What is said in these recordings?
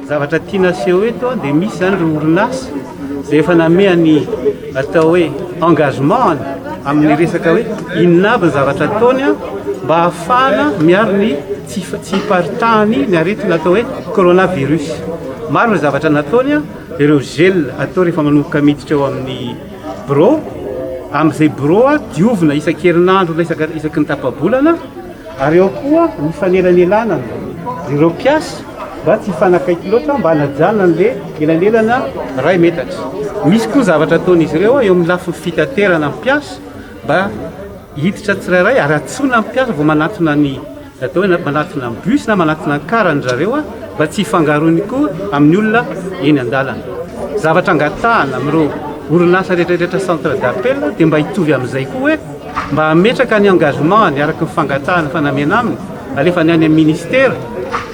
Zavatra tiana aseho eto dia misy izany ireo orinasa izay efa nameha ny atao hoe engagement-ny amin'ny resaka hoe inona avy ny zavatra ataony mba hahafahana miaro ny tsy tsy hiparitahany ny aretina atao hoe coronavirus. Maro ny zavatra nataony, ireo gel atao rehefa manomboka miditra eo amin'ny birao, amin'izay birao diovina isan-kerinandro na isaky ny tapa-bolana. Ary eo koa ny fanelanelanana ireo mpiasa mba tsy hifanakaiky loatra mba hanajana an'le elanelana iray metatra. Misy koa zavatra ataon'izy ireo eo amin'ny lafiny fitaterana ny mpiasa mba hiditra tsirairay ary antsoina ny mpiasa vao manatona ny atao hoe manatona ny bus na manatona ny car an-dry zareo mba tsy hifangaroany koa amin'ny olona eny an-dalana. Zavatra angatahana amin'ireo orinasa rehetrarehetra centre d'appel dia mba hitovy amin'izay koa hoe mba hametraka ny engagement-ny araka ny fangatahana fanamiana aminy, alefany any amin'ny ministera,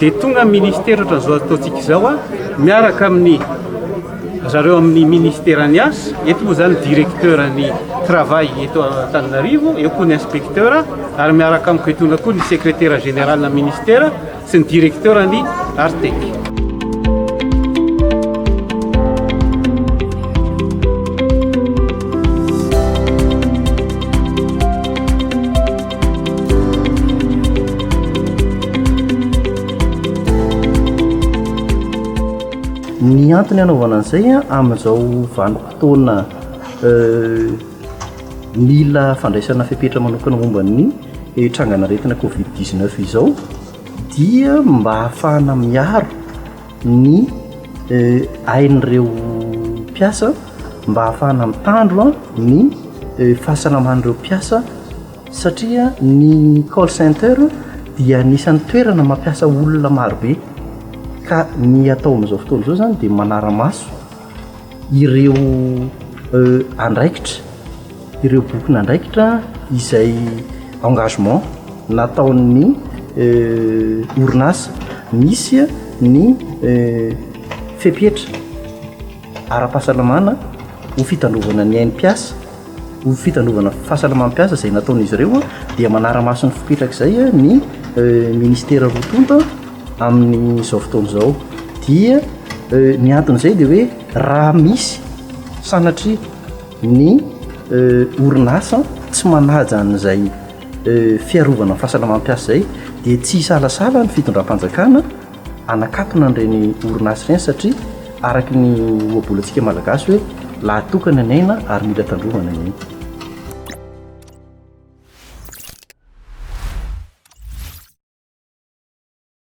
dia tonga ny ministera ohatran'izao ataontsika izao miaraka amin'ny zareo amin'ny ministeran'ny asa, eto moa izany directeur ny travail eto Antananarivo, eo koa ny inspecteur, ary miaraka amiko etoana koa ny secrétaire général ny ministera sy ny directeur ny Artec. Ny antony hanaovana an'izay amin'izao vanim-potoana mila fandraisana fepetra manokana momba ny trangan'aretina covid 19 izao dia mba hahafahana miaro ny ain'ireo mpiasa, mba hahafahana mitandro ny fahasalaman'ireo mpiasa satria ny call center dia anisan'ny toerana mampiasa olona marobe ka ny atao amin'izao fotoana izao izany dia manara-maso ireo andraikitra, ireo bokin'andraikitra izay engagement nataon'ny orinasa. Misy ny fepetra ara-pahasalamana ho fitandrovana ny ain'ny mpiasa, ho fitandrovana fahasalaman'ny mpiasa izay nataon'izy ireo dia manara-maso ny fipetrak'izay ny ministera roa tonta amin'izao fotoana izao. Dia ny anton'izay dia hoe raha misy sanatria ny orinasa tsy manaja an'izay fiarovana ny fahasalaman'ny mpiasa izay dia tsy hisalasala ny fitondram-panjakana hanakatona an'ireny orinasa ireny satria araka ny ohabolantsika malagasy hoe lahy tokana ny aina ary mila tandrovana ny aina.